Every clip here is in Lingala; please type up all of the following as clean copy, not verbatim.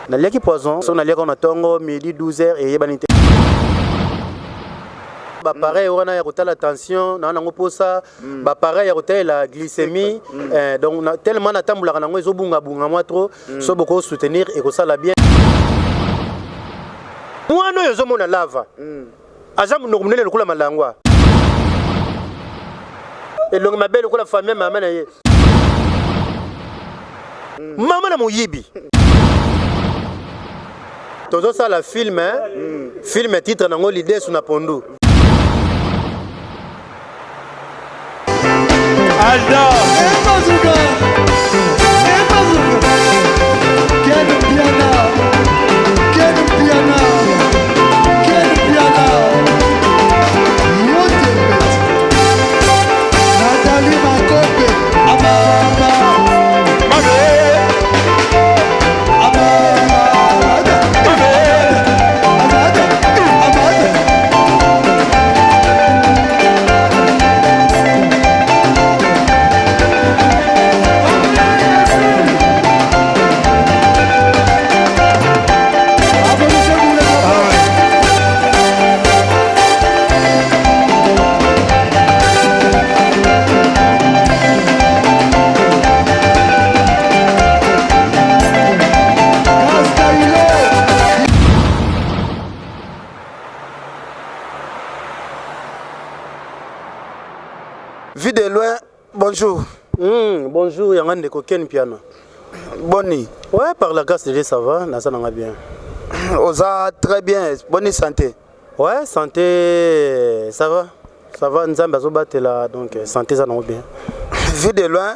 Naliaki poison, soki naliaka na tongo midi 12 heures eyebani te. Ba appareil wana ya kotala tension na nango posa, ba appareil ya kotalela glycémie, donc na, tellement natambolaka nango ezobunga bunga mwa trop, so boko soutenir ekosala bien. Mwana oyo ozomona lava aza monoko monene lokola malangwa, elongi mabe lokola famille mama na ye, mama na moyibi. Tozosala film, film titre nango Lidesu na pondu. Aldo. Ken Mpiana, Ken Mpiana, Ken Mpiana, Yote Nathalie Makope, Amama, Mabe. Amama, Amada, Amada. Applaudissez pour les copains. Castaïlo. Vue de loin, bonjour. Bonjour, yanga ndeko Ken Piano. Boni. Ouais, par la grâce de Dieu, ça va, naza nanga bien. Oza très bien, bonne santé. Ouais, santé, ça va. Ça va, Nzambe azobatela, donc santé eza nango bien. Vue de loin,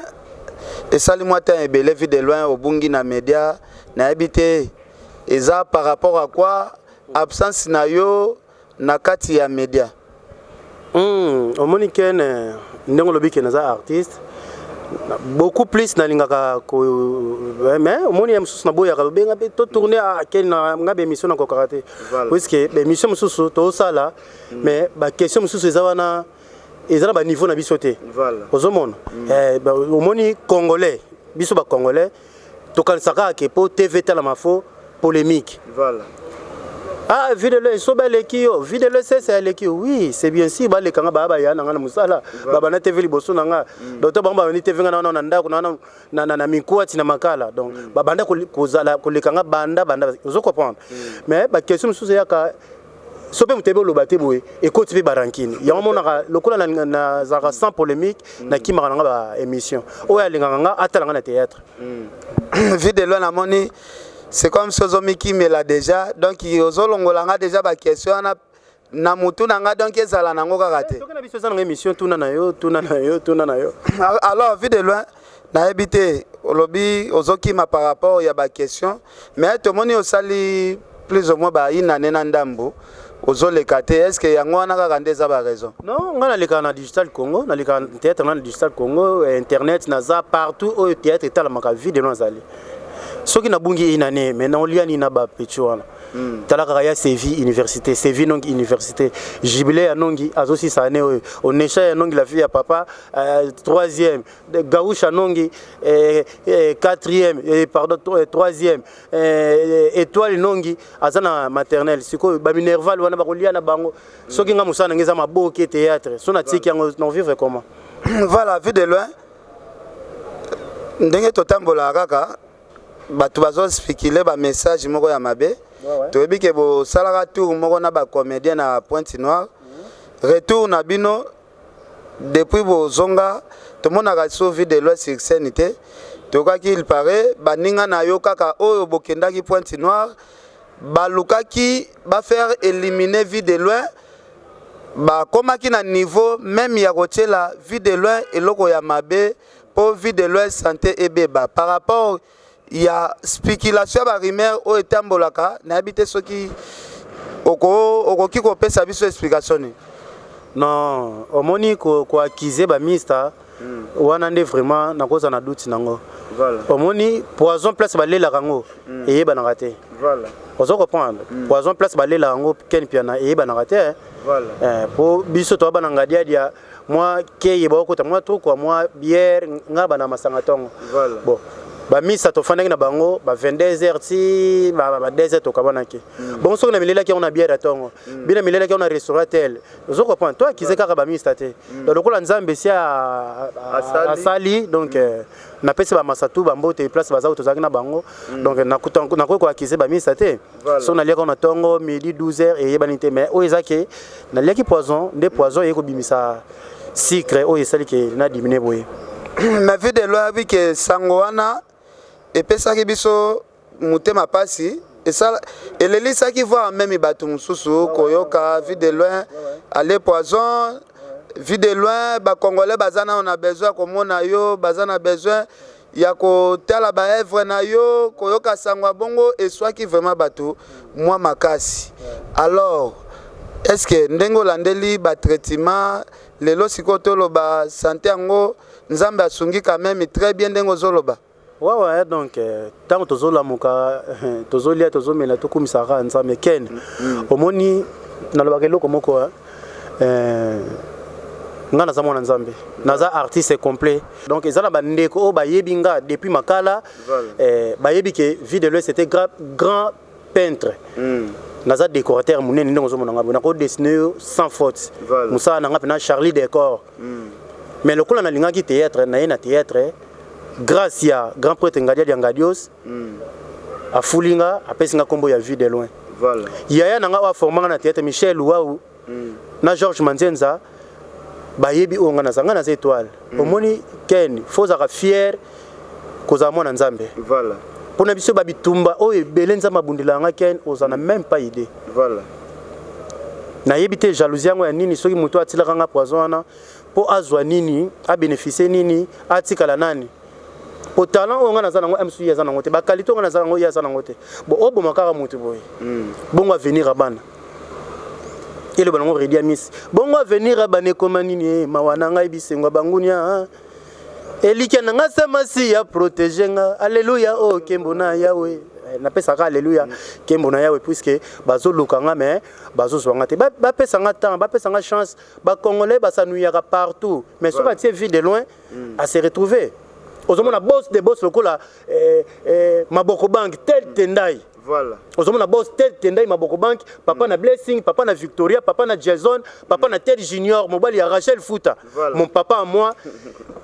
esali mwa temps ebele Vue de loin obungi na média, nayebi te eza par rapport à quoi absence na yo na kati ya média. Omoni Ken, ndenge olobi ke naza artiste beaucoup plus nalingaka ko, mais omoni ya mosusu naboyaka obenga mpe totourne ken na nga baémission nakokaka te, puisque baémission mosusu tozosala, mais baquestion mosusu eza wana, eza na baniveau na biso te. Ozomona, omoni congolais, biso bacongolais tokanisaka kaka ke mpo TV etalama fo polémique. Ah, Vue de loin esobe aleki yo, Vue de loin sese aleki yo. Oui, c'est bien sûr, balekanga baya baya na nga na mosala, babanda TV liboso na nga. Donc to bango babandi TV, nga na na ndako na mikwati na makala. Donc babanda kozala kolekanga banda banda, ozo comprendre. Mais baquestion mosusu eyaka so mpe moto ebe oloba te boye, ekoti mpe barankine yango. Monaka lokola nazalaka sans polémique, nakimaka na nga baémission. Oyo alingaka nga atala nga na théâtre. Vue de loin, namoni c'est comme si ozomikimela déjà, donc ozolongola nga déjà baquestion wana na mutu na nga, donc ezala nango kaka te. Soki na biso eza nanga émission, tuna na yo, tuna na yo, tuna na yo. Alors Vue de loin, nayebi te, olobi ozokima par rapport ya baquestion, mais tomoni osali plus ou moins bainane na ndambo ozoleka te. Est ce que yango wana kaka nde eza baraison? Non, nga nalekaka na Digital Congo, nalekaka théâtre nga na Digital Congo, internet, naza partout oyo théâtre etalamaka. Vue de loin azali. Soki nabungi une année, mais naolia nini na bapetits wana? Tala kaka ya Sevi université, Sevi nongi université, jubilé ya nongi azosisa année oyo, onesha ya nongi, la fille ya papa, troisième, Gausha nongi, quatrième, pardon, troisième, étoile nongi aza na maternelle. Sikoyo baminerval wana bakolia na bango? Soki nga mosala nange eza maboke théâtre, so natiki yango, na vivre comment? Voilà, Vue de loin, ndenge totambolaka kaka, bato bazospéculer bamessage moko ya mabe. Toyebi ke bosalaka tour moko na bacomédien na Pointe Noire. Retour na bino, depuis bozonga, tomonaka so Vue de loin sur scène te. Tokaki, il paraît baninga na yo kaka oyo bokendaki Pointe Noire balukaki bafaire éliminer Vue de loin, bakomaki na niveau même ya kotiela Vue de loin eloko ya mabe mpo Vue de loin santé ebeba, par rapport ya spéculation ya barumeur oyo etambolaka. Nayebi te soki okoki kopesa biso explication nini. Non, omoni koaccuser bamista wana nde vraiment nakozala na doute nango. Omoni poison, place balelaka yango eyebanaka te. Ozo comprendre? Poison, place balelaka yango, Ken Piana, eyebanaka te. Po biso toa bana ngadiadia, mwa keye bakota mwa trou, mwa bière, nga bana masanga ntongo. Bon. Bamisa tofandaki na bango ba 22 heures ti ba 2 heures tokabanaki. Bongo soki namilelaki yango na bière ya ntongo, bino namilelaki yango na restaurant tel, ozo comprendre? To akize kaka bamista te. Donc lokola Nzambe esi asali, donc napesi bamasa tu bambote place baza oyo tozalaki na bango. Donc nakoki koakize bamisa te. Soki naliaki yango na ntongo, midi, 12 heures, eyebani te. Mais oyo eza ke naliaki poison nde poison eye kobimisa sucre oyo esali ke na diminuer boye. Mais Vue de Loin abi ke sango wana epesaki biso motema pasi, esala elelisaki voire même bato mosusu koyoka Vue de Loin ale poison. Vue de Loin, Bacongolais baza nano na besoin ya komona yo, baza na besoin ya kotala baœuvre na yo. Koyoka sango ya bongo eswaki vraiment bato mwa makasi. Alors, est ce que ndenge olandeli batraitement lelo, sikoyo toloba santé yango Nzambe asungi quand même très bien ndenge ozoloba? Ouais, donc ntango tozolamuka, tozolia, tozomela, tokumisaka Nzambe. Ken, omoni, nalobaka eloko moko, nga naza mwana Nzambe, naza artiste complet. Donc eza na bandeko oyo bayebi nga depuis Makala, bayebi ke Vue de Loin, c'était grand peintre. Naza décorateur monene. Ndenge ozomona nga boye, nakodessiner yo sans faute. Mosala na nga mpena Charlie Décor. Mais lokola nalingaki théâtre, naye na théâtre grâce ya grand prêtre Ngadiadi ya Ngadios. Afuli nga, apesi nga nkombo ya Vue de Loin. Yaya na nga oyo aformanga na théâtre, Michel Luau na Georges Manzenza, bayebi oyo nga naza. Nga naza étoile. Omoni Ken, fo ozalaka fier kozala mwana Nzambe. Mpona biso babitumba oyo ebele Nzambe abundelaka nga, Ken, oza na même pas idée. Nayebi te jalousie yango ya nini. Soki moto atilaka nga poison wana mpo azwa nini, abénéficie nini, atikala nani? Po talent oyo nga naza nango, msu ye aza nango te. Baqualité oyo nga naza nango, ye aza nango te. Bon, oboma kaka motu boye, bongo avenir ya bana, eloba nango Redi Miss, bongo avenir ya bana ekoma nini? Mawa na ngai, bisengo ya bangunia, elikya na nga se masi ya protéger nga. Alleluya, o kembo na Yawe. Napesaka alleluya, kembo na Yawe, puisque bazoluka nga mais bazozwa nga te. Bapesa nga temps, bapesa nga chance. Bacongolais basanuyaka partout, mais soki atie Vue de Loin ase retrouver, ozomona boss de boss lokola Maboko Bank tel Tendai. Ozomona boss tel Tendai Maboko Bank, papa na Blessing, papa na Victoria, papa na Jason, papa na Ted Junior, mobali ya Rachel Futa. Mon papa à moi,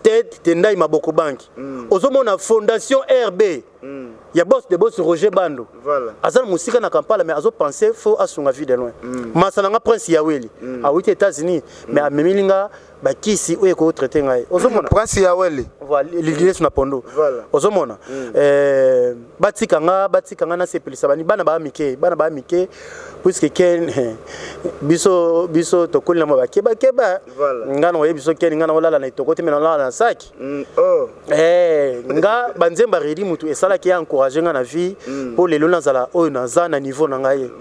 Ted Tendai Maboko Bank. Ozomona Fondation RB ya boss de boss Roger Bando. Aza na mosika na Kampala, mais azopense fo asunga Vue de Loin. Masa na nga Prince Yaweli awuti États-Unis, mais amemeli nga bakisi oyo ekotraiter ngai. Ozomona Prince Yaweli. Lilesu na pondo. Ozomona, batika nga, batika nga nasepelisa bani bana baa mike, bana baa mike, puisque Ken, biso tokoli na mwa bakebakeba. Nga na oyebi biso Ken, nga na olala na etoko te, me nalala na saki. Oh. Nga banzembo Redi mutu esalaki ya encourage nga na vie mpo lelo nazala oyo naza na niveau na ngai.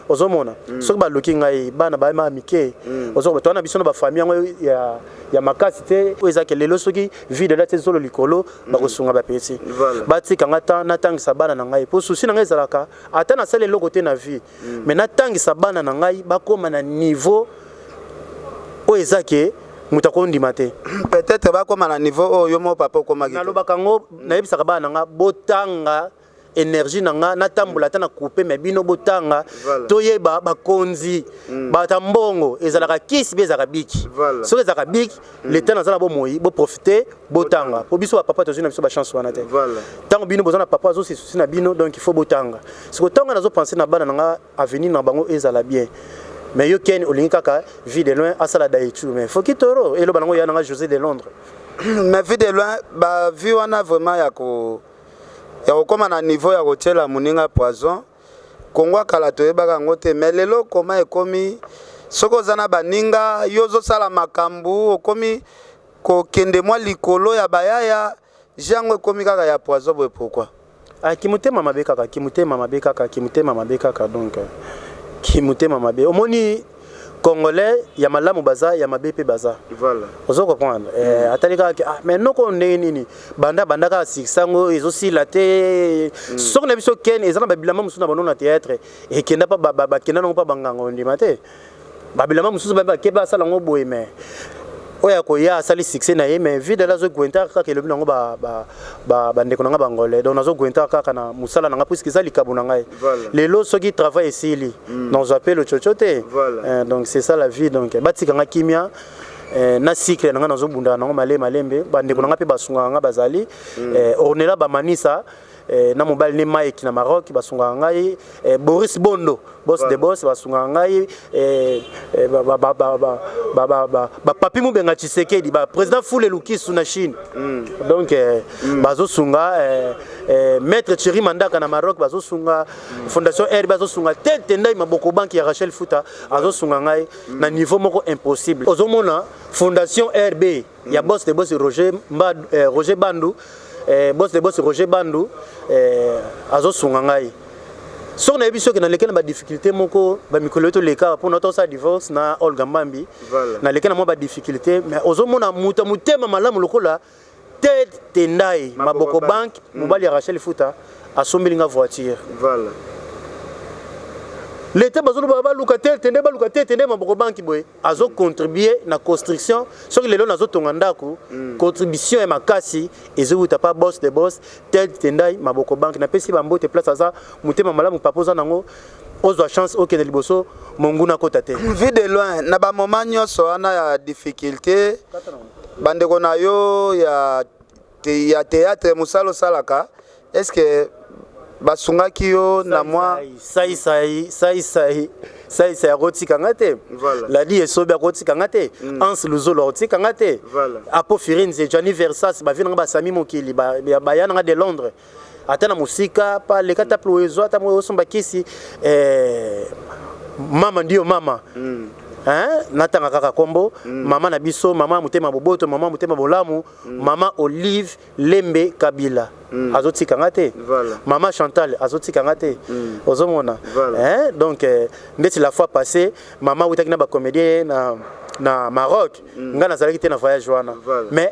Ozomona, soki baluki ngai, bana bayema mike, ozomona toza na biso na bafamille yango ya makasi te. Oyo ezaki lelo, soki Vue de Loin te zolo likolo, bakosunga bapesi. Batika nga ta natangisa bana na ngai, mpo souci na ngai ezalaka ata nasala eloko te na vie, mais natangisa bana na ngai bakóma na niveau oyo eza ke moto akondima te. Peut-être bakóma na niveau oyo yo moko papa okomaki te. Nalobaka yango, nayebisaka bana na nga botanga. Énergie na nga natambola ata na coupe, mais bino botanga. Toyeba bakonzi bata mbongo ezalaka kisi mpe ezalaka biki. Soki ezalaka biki, leta naza na bomoi, boprofite botanga, po biso bapapa tozwi na biso bachance wana te. Ntango bino boza na papa azosisusi na bino, donc il faut botanga. Siko ntango nazopense na bana na nga, avenir na bango ezala bien. Mais yo Ken, olingi kaka Vue de Loin asala daetu, mais foki toro eloba nango ya nanga José de Londres. Mais Vue de Loin, bavie wana vraiment ya ko ya kokóma na niveau ya kotiela moninga poison, Kongo akala toyebaka yango te. Mais lelo koma ekomi, soki oza na baninga, yo ozosala makambo, okomi kokende mwa likolo ya bayaya, jango ekomi kaka ya poison boye. Pourquoi? Ah, kimotema mabe kaka, kimotema mabe kaka, kimotema mabe kaka. Donc kimotema mabe, omoni, Congolais ya malamu baza, ya mabe mpe baza. Ozo comprendre? Atali kaka ke, ah, mais noko ndenge nini banda banda kaka succès yango ezosila te. Soki na biso Ken, eza na babilamba mosusu na bano na théâtre ekenda mpa bakenda nango mpa banganga, ondima te. Babilamba mosusu bake basala yango boye, mais Oyo akoya asali succès na ye, mais vide azogwenta kaka elobi nango bandeko na nga bangolais. Donc nazogwenta kaka na mosala na nga, puisque eza likabo na ngai. Lelo soki travail esili, nazwa mpe lococo te. Donc c'est ça la vie. Donc batika nga kimia na cycle na nga, nazobundaka nango malembe malembe. Bandeko na nga mpe basungaka nga, bazali Ornela Bamanisa na mobali ne Mike na Maroc, basungaka ngai, Boris Bondo, boss de boss, basungaka ngai, bapapi Mubenga Tshisekedi, baprésident Fule Lukisu na Chine. Donc bazosunga maître Thierry Mandaka na Maroc, bazosunga Fondation R, bazosunga Tete Ndai Maboko Banki ya Rachel Futa, azosunga ngai na niveau moko impossible. Ozomona Fondation RB ya boss de boss Roger, Mbadu, Roger Bandu, boss de boss Roger Bandu, azosunga ngai. Soki nayebi soki naleki na badifficulté moko, bamikolo oyo toleka mpona tosala divorce na Olga Mbambi, naleki na mwa badifficulté, mais ozomona moto ya motema malamu lokola Ted Tendai Maboko Bank, mobali ya Rachel Futa, asombeli nga voiture. Leta bazoloba baluka te tende, baluka te tende Maboko Banki boye azocontribue na construction. Soki lelo nazotonga ndako, contribution ya makasi ezowuta pa boss de boss Ted Tendai Maboko Banki. Napesi bambote place aza, motema malamu papa oza nango, ozwa chance okende liboso, monguna akota te. Vie de loin, na bamoment nyonso wana ya difficulté, bandeko na yo ya théâtre, mosala osalaka, est ce que basungaki yo na mwa? Saisai, saisai, saisai akotika nga te. Ladi Esobi akotika nga te. Anse Luzolo akotika nga te. Apo Firenze, Johnny Versas, bavi nanga, basami mokili, baya nanga de Londres, ata na mosika pa leka, ata plo ezwa, ata osomba kisi, mama ndio mama. Hein? Natanga kaka kombo mama na biso, mama motema boboto, mama motema bolamu, mama Olive Lembe Kabila azotika nga te. Mama Chantal azotika nga te. Ozomona? Hein? Donc ndeti la fois passée, mama awutaki na bacomédien na Maroc, nga nazalaki te na voyage wana. Mais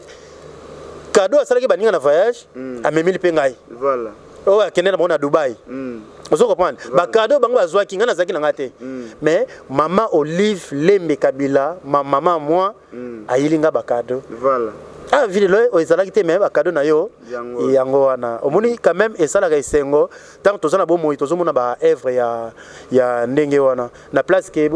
cadeau asalaki baninga na voyage, amemeli mpe ngai. Oyo akende na bango na Dubai. Ozo comprendre? Bacadeau bango bazwaki, ngai nazalaki na ngai te. Mais mama Olive Lembe Kabila, ma mama moi, ayili nga bacadeau. Ah, vile oyo ezalaki te, mais bacadeau na yo Yango. Yango wana. Omoni, quand même esalaka esengo ntango toza na bomoi, tozomona baœuvre ya ndenge wana na place ke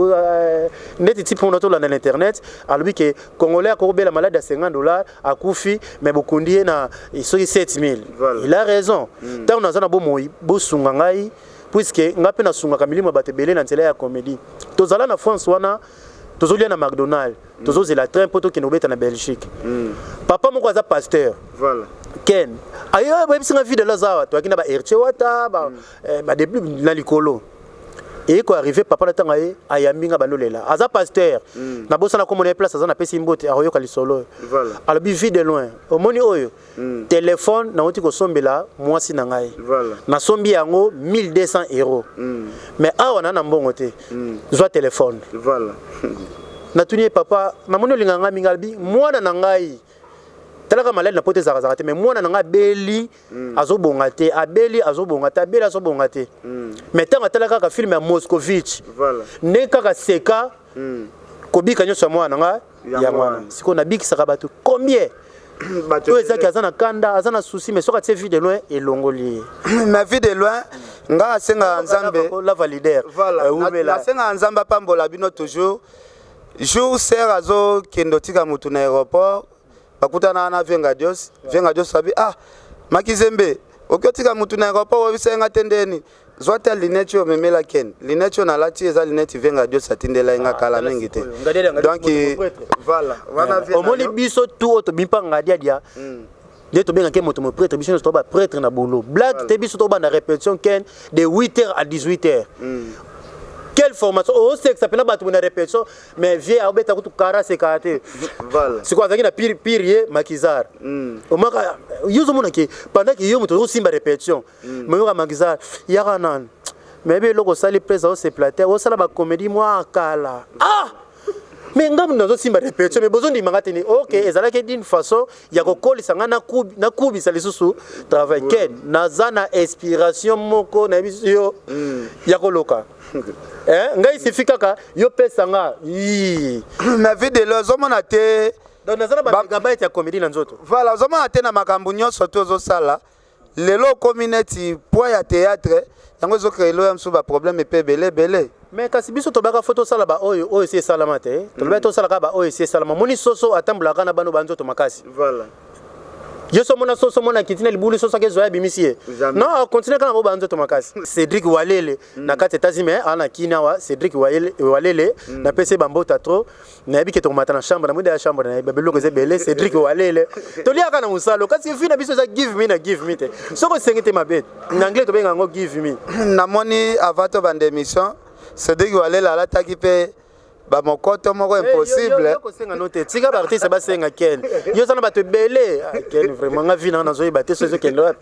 ndeti ti mpona tolanda na internet, alobi ke Congolais akokobela malade ya 50 $, akufi, mais bokundi ye na soki 7000. Il a raison. Ntango naza na bomoi, bosunga ngai, puisque nga mpe nasungaka milimo ya bato ebele na nzela ya comédie. Tozala na France wana, tozolia na McDonald, tozozela train mpo tokende kobeta na Belgique. Papa moko aza pasteur. Ken ayo bayebisi nga vide aza awa, toyaki na bahertier wata badebut na likolo. Eye koarrive, papa na ntango aye ayambi nga, bandolela, aza pasteur, nabosana komona ye place aza, napesi mbote, akoyoka lisolo oyo. Alobi: "Vie de loin, omoni oyo telefone nauti kosombela mwasi na ngai, nasombi yango 1200 €, mais awa na mbongo te, zwa telefone." Natuni ye: "Papa, namoni olingaka ngai mingi." Alobi: "Mwana na ngai, talaka maladi na poto ezalakazaka te, mais mwana na ngai abeli, azobonga te, abeli, azobonga te, abeli, azobonga te. Mais ntango atala kaka film ya Moscovitch, ndenge kaka seka kobika nyonso ya mwana na ngai." Yango yango wana. Wana. Sikoyo nabikisaka bato combien Bato oyo ezaki aza na kanda, aza na souci, mais soki atie Vie de loin, elongoli ye. Mais Vie de loin, nga asengaka Nzambe. Lava leader. Voilà. Nasengaka Nzambe apambola bino toujours. Jour ser azokende otika motu na aéroport, bakutana na Venga Dios. Venga Dios abi: "Ah, Makizembe, oki otika motu na aéroport, oyebisa nga te ndeni zwa te lunette oyo omemela kende. Lunette oyo nalati eza lunette Venga Dios atindela nga kala mingi te." Donc voilà wana vie na Omoni, yo. biso tu oyo tobimpa ngadiadia nde tobengaki moto mo prêtre. Biso nyonso toba prêtre na boulot, blague te. Biso tobanda répétition, ken, de 8 heures à 18 heures. Quelle formation osekisa mpena bato na répétition, mais vie aobeta kutu kara asekaka te. Sikoyo azalaki na pire pire ye Makizar. Omaka yo ozomona ke pendant ke yo moto ozosimba répétition, moyoka Makizar yaka nani, mais yebi eloko osali place, aoseplate, osala bacomédie mwa kala. Ah, mais nga moto nazosimba répétition, mais bozondimanga te ni ok. Ezalaki d'une façon ya kokolisa nga, nakubisa lisusu travail. Ken, naza na inspiration moko, nayebi yo ya koloka. Eh, ngai sifi kaka yo pesa nga. Mais Vie de loin, ozomona te. Donc naza na ba megabyte ya comédie na nzoto. Voilà, ozomona te na makambo nyonso to ozosala lelo, okomi neti poids ya théâtre, yango ezocréer ya mosusu baproblème epe ebele ebele. Mais kasi biso tobaka fo tosala baoyo oyo esi esalama te. Tolobaki tosala kaka baoyo esi esalama. Moni soso atambolaka na bano banzoto makasi. Voilà. Ye so mona soso mona kiti na libulu, soso ake ezwa abimisi ye. Jamais. Non, akontinue kaka na bo banzoto makasi. Cédric Walele na kati États-Unis, mais ana kini awa. Cédric Walele, Walele, napesi ye bambota trop. Nayebi ke tokomata na chambre, namoni ya chambre na ye, babiloko eza ebele. Cédric Walele, toliaka na mosalo, kasi vie na biso eza give me na give me te. Soki osengi te, mabe. Na anglais tobenga yango give me. Namoni avant tobanda émission, Cédric Walela alataki mpe bamokoto moko impossible. Yo kosenga no te, tika baartiste basenga. Ken, yo oza na bato ebele. Ah, Ken, vraiment nga vie nanga nazoyeba te so ezokende wapi.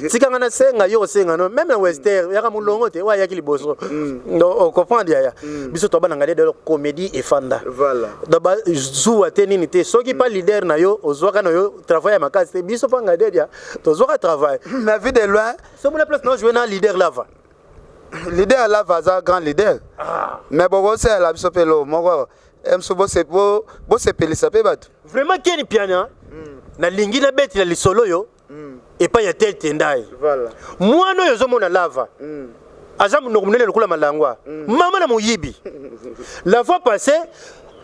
Tika nga nasenga, yo kosenga no. Même na wester yaka molongo te, oyo ayaki liboso. Donc ocomprendre, yaya, biso toba na ngai de comédie efanda. Voilà. Donc bazuwa te nini te, soki pa leader na yo ozwaka na yo travail ya makasi te, biso mpa ngai dedia tozwaka travail. Mais Vue de Loin, so mona place na jouer na leader Lava. Leader Lava aza grand leader, mais bokosalela biso mpe eloko moko mosu, bosepelisa mpe bato. Vraiment, Keni Piana, nalingi nabetela lisolo oyo epai ya tel tendai. Voilà. Mwana oyo ozomona Lava aza monoko monene lokola malangwa, mama na moyibi. La fois passée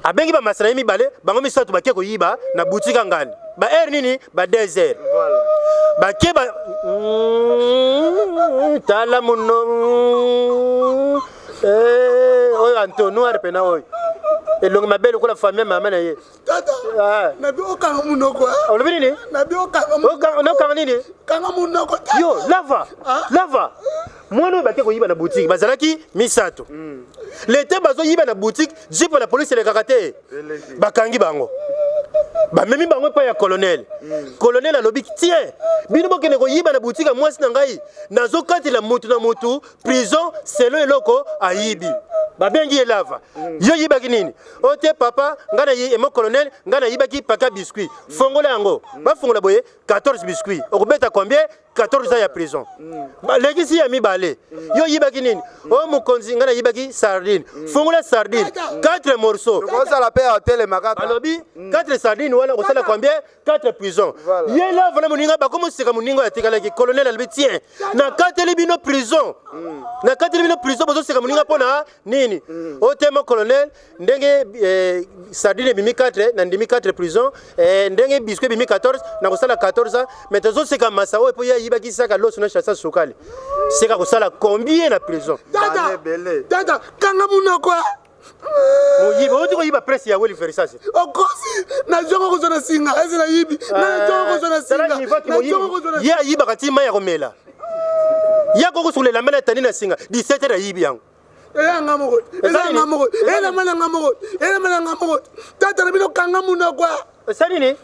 abengi bamasala ye mibale, bango misato bake koyiba na boutique ya ngani, ba heure nini, ba 2 heures. Bake ba tala mono. Oyo entonnoir pena, oyo elongi mabe lokola famille mama na ye. Tata. Ah. Nabi okanga munoko, eh? Olobi nini? Nabi okanga Nokanga nini? Kanga munoko, tata. Yo Lava. Ah. Lava, mwana oyo bake koyiba na boutique, bazalaki misato. Lete bazoyiba na boutique, jeep la police elekaka te, bakangi bango, bamemi bango epai ya colonel. Colonel alobi: "Tien, bino bokende koyiba na boutique ya mwasi na ngai, nazokatela mutu na mutu prison selon eloko ayibi." Babengi ye Lava. "Yo yibaki nini?" "O te papa, ngai na emo colonel, ngai nayibaki paka biscuit." "Fongola yango." Bafongola boye, 14 biscuit. "Okobeta combien?" "14 ans ya prison." Balekisi ya mibale. "Yo yibaki nini?" "O mokonzi, ngai nayibaki sardine." "Fongola sardine." 4 morceaux. Tokosala mpe ya otelema kaka. Balobi 4 sardine wana okosala combien? 4 prison. Voilà. Ye Lava na moninga bakomoseka. Moninga oyo atikalaki, colonel alobi: "Tien, nakateli bino prison, nakateli bino prison. Bozoseka moninga mpo na nini?" "O te mo colonel, ndenge sardine ebimi 4, nandimi 4 prison. Ndenge biscuit ebimi 14, nakosala 14 ans. Mais tozoseka masa oyo mpo ye ayibaki saka loso na chasa sukali, seka kosala combien na prison?" Tata. Bana ebele. Tata, kanga munoko, eh? Moyibi, oti koyiba presse ya Weli Verisasi. Okosi, nazonga kozwa na singa ese nayibi, nazonga kozwa na singa, nazonga kozwa na Ye ayibaka ti mai ya komela, ye akokosukola elamba na etandi na singa, 17 heures ayibi yango. Eza nga moko, eza nga moko, elamba na nga moko, elamba na nga moko. Tata na bino, kanga munoko, eh. Esali nini?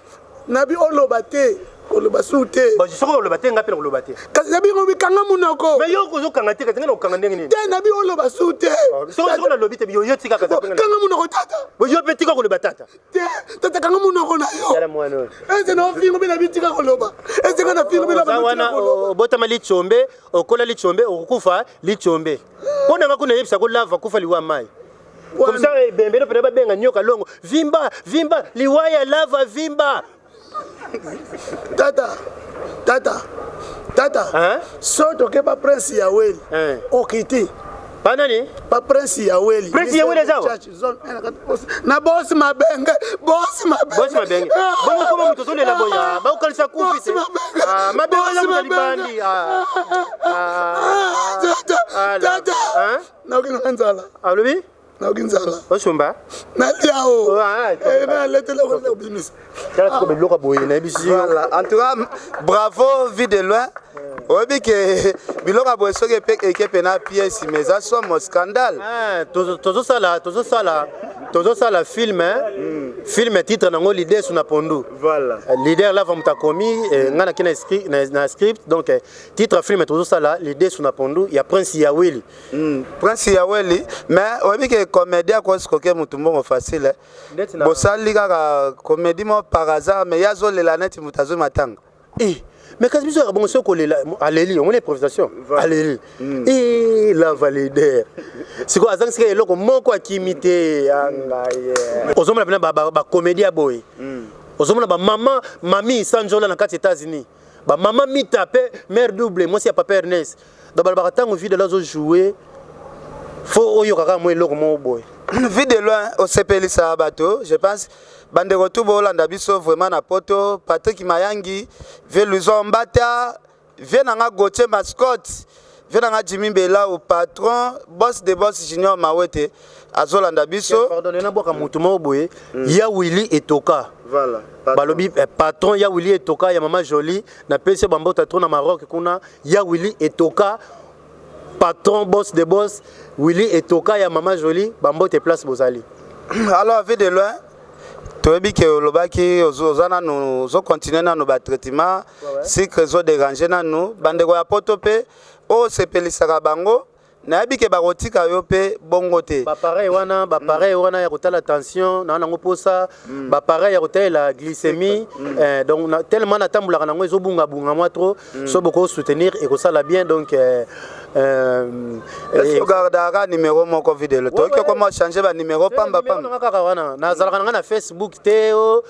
Nabi oloba te, koloba su te. Bon, soki oloba te, nga mpe na koloba te. Kasi nabi ngobi kanga munoko. Mais yo ozokanga te, kasi nga na kokanga ndenge nini? Te, nabi oloba su te. Soki nalobi te, yo tika kaka. Kanga munoko, tata. Yo mpe tika koloba, tata. Te, tata, kanga munoko na yo. Tala mwana oyo. Ese na ofingo mpe nabi tika koloba, ese nga na fingo mpe. Oza wana, obotama lichombe, okola lichombe, okokufa lichombe. Mpo na nga kuna yebisa ko Lava kufa liwa mai. Comme ça ebembele mpena babenga nyoka longo vimba vimba, liwa ya Lava vimba. Tata, tata, tata. Hein? So toke ba Prince ya Weli. Hein. Okiti. Banani? Ba Prince ya Weli. Prince ya Weli eza awa? Church, zone 1 na kati, na bosi Mabenge, bosi Mabenge. Bosi Mabenge. Bongo koma moto ozolela boya, bakokanisa kufi Bosi te. Mabenge. Ah, Mabenge aza Bosi moto ya Mabenge. libandi. Ah. Ah, tata. Ah, Tata. Hein? Naoki nanga nzala. Alobi? Naoki nzala. Osumba. Nalia o. Oh, ah, Naletela kobimisa. Tala siko biloko boye, nayebisi yo. Voilà. En tout cas, bravo Vue de Loin. Oyebi ke biloko ya boye soki eke pena pièce, mais eza somo, scandale. Ah, tozosala film, hein? Film titre nango Lidesu na pondu. Voilà. Leader Lava moto akomi, ngai naki na, na script. Donc titre film tozosala Lidesu na pondu ya Prince Yaweli. Prince Yaweli, mais oyebi ke comédien akoescroquer motu mbongo facile, eh. Ndeti na Bosali kaka comédie mo par hasard, mais ye azolela neti moto azwi matanga. Eh, mais kasi biso yaka bongo, soki kolela aleli, omoni improvisation, aleli. Eh, Lava leader sikoyo azangisika eloko moko, akimi te. Anga ye ozomona mpena bacomédie ya boye. Ozomona bamama mami Sanjola na kati États-Unis, bamama Mita mpe mare double, mwasi ya papa Ernest. Donc balobaka ntango Vue de Loin azojoue, fo oyoka kaka mwa eloko moko boye. Vue de Loin osepelisaka bato. Je pense bandeko tu boolanda biso vraiment na Poto, Patrick Mayangi, vieux Luison Mbata, vieux nanga Gauthier Mascotte, vieux nanga Jimmy Belau, patron boss de boss Junior Mawete azolanda biso. Pardon, nabwaka motu moko boye, ya Willi Etoka. Voilà. Balobi patron ya Willi Etoka ya mama Jolie, napesi yo bambota trop na Maroc kuna. Ya Willi Etoka, patron boss de boss Willi Etoka ya mama Jolie, bambote place bozali. Alors, Vue de Loin, toyebi ke olobaki oza nanu, ozocontinue nanu batraitement, sucre ezodérange nanu. Bandeko ya Poto mpe oyo osepelisaka bango, nayebi ke bakotika yo mpe bongo te. Bapareil wana, bapareil wana ya kotala tension na nango, mposa bapareil ya kotalela glycémie, donc tellement natambolaka nango, ezobungabunga mwa trop. So bokosoutenir, ekosala bien. Donc Est-ce ogardaka numéro moko, Vue de Loin? Toyoki okoma ochange banuméro pamba Numéro pamba. Nanga kaka wana, nazalaka nanga na Facebook te, o,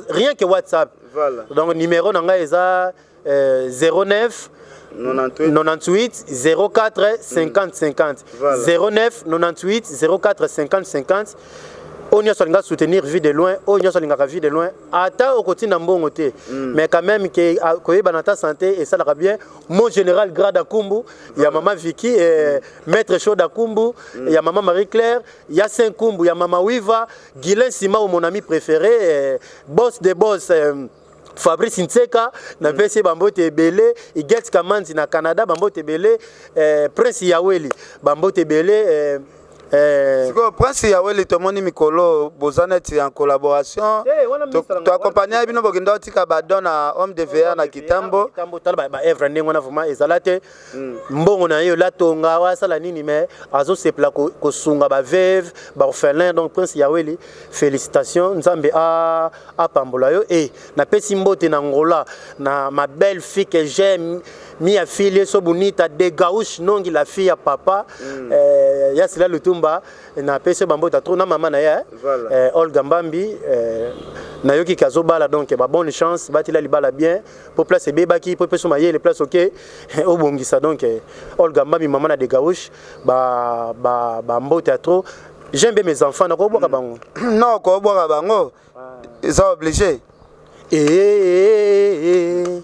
rien que WhatsApp. Voilà. Donc numéro na ngai eza 09 98. 98 04 50 50. Voilà. 09 98 04 50 50. Oyo nyonso alinga soutenir Vue de Loin, oyo nyonso alingaka Vue de Loin, ata okotinda mbongo te, mais quand même ke koyebana ata santé esalaka bien. Mon général Grade Akumbu ya mama Vicky, maître Chaud Akumbu ya mama Marie Claire, ya Saint Kumbu ya mama Wiva, Guilain Simao, mon ami préféré, boss de boss, Fabrice Ntseka, napesi ye bambote ebele. Iget Kamanzi na Canada, bambote ebele. Prince Yaweli, bambote ebele. Sikoyo Prince Yaweli, tomoni mikolo boza neti en collaboration. Eh, wana ministre nanga- Toaccompagne bino, bokenda otika badon na homme de veilleur na Kitambo. Kitambo, tala baœuvre ndenge wana vraiment ezala te. Mbongo na ye olatonga, asala nini, mais azosepela kosunga baveuve, baorphelin. Donc Prince Yaweli, félicitation, Nzambe apambola yo. E napesi mbote na Ngola na ma belle fille que j'aime, Mia Fille so bonita de Gauche Nongi, la fille ya papa Yasila Lutumba. Napesi yo bambote trop na mama na ye, Voilà. Olga Mbambi, nayoki ke azobala, donc ba bonne chance, batela libala bien po place ebebaki, po epeso mayele place oke obongisa. Donc Olga Mbambi, mama na de Gauche, bambote ya trop. J'aime bien mes enfants, nakobwaka bango. Non, kobwaka bango eza obligé. Eh,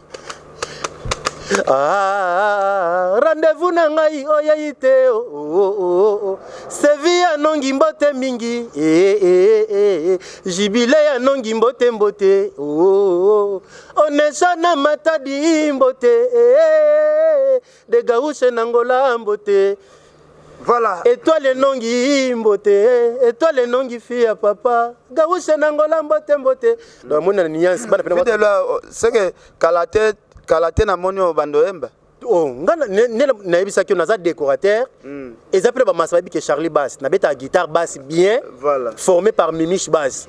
ah, rendez-vous na ngai oyei te, oh, oh, oh, oh. Sevi ya nongi, mbote mingi. Eh, eh, eh, eh. Jibile ya nongi, mbote mbote, oh, oh, oh. Onesha na Matadi, mbote, eh, eh. De Gaushe na Ngola, mbote. Voilà. Étoile enongi, mbote. Étoile enongi, fille ya papa Gaushe na Ngola, mbote mbote. Donc amoni na nuance bana pena. Vue de Loin, c'est que kala te, kala te namoni oyo bando oyemba. Oh, nga nde nayebisaki yo, naza décorateur. Eza mpe na bamasa bayebi ke Charlie Bass nabetaka guitare basse bien. Voilà. Formé par Mimiche Bass,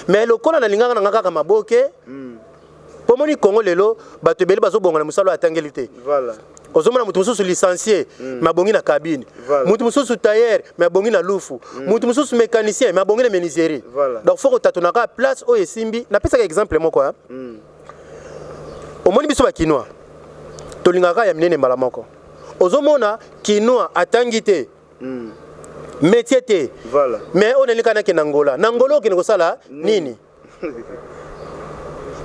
mais lokola nalingaka nanga kaka maboke, mpo moni Kongo lelo bato ebele bazobonga na mosala oyo atangeli te. Voilà. Ozomona moto mosusu licencié, mais abongi na cabine. Voilà. Moto mosusu tailleur, mais abongi na lufu. Moto mosusu mécanicien, mais abongi na menuiserie. Voilà. Donc faut kotatonaka place oyo esimbi. Napesaka exemple moko, hein. Omoni biso bakinois tolingaka ya minene mbala moko. Ozomona kinois atangi te, métier te, Voilà. mais oyo nalinga nakende na Ngola, na Ngola okende kosala nini?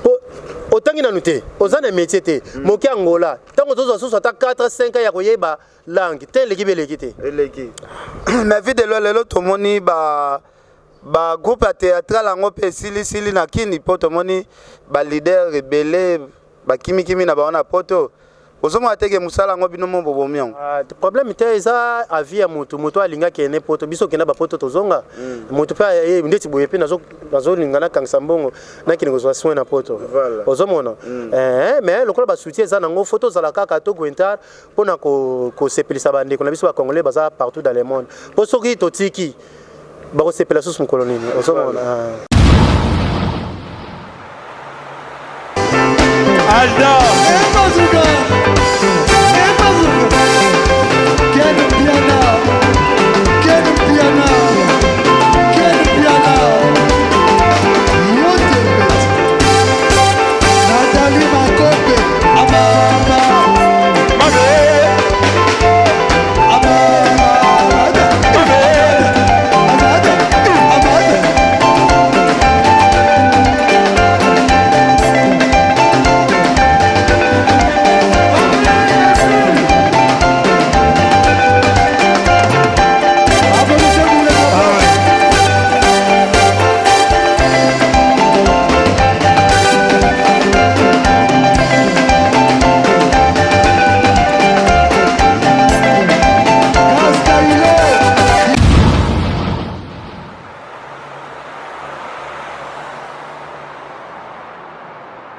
Po otangi nanu te, oza na métier te, moke ya Ngola, ntango ozozwa susu ata 4 5 ans ya koyeba langue te, eleki be eleki te. Eleki. Mais Vue de Loin, lelo tomoni ba bagroupe ya théâtral yango mpe esilisili na Kini, mpo tomoni baleader ebele bakimikimi na bango na Poto. Ozomona teke mosala yango bino mo bobomi yango. Ah, problème te, eza avis ya motu. Motu alingaki ene Poto, biso okenda bapoto, tozonga. Motu mpe ndeti boye mpe nazolinga nakangisa mbongo, nakende kozwa soin na Poto. Voilà. Ozomona, mais lokola basoutien eza nango, fo tozala kaka togointar mpona kosepelisa bandeko na biso bacongolais baza partout dans le monde, mpo soki totiki, bakosepela susu mokolo nini? Ozomona, ah. Alda. Mazuka.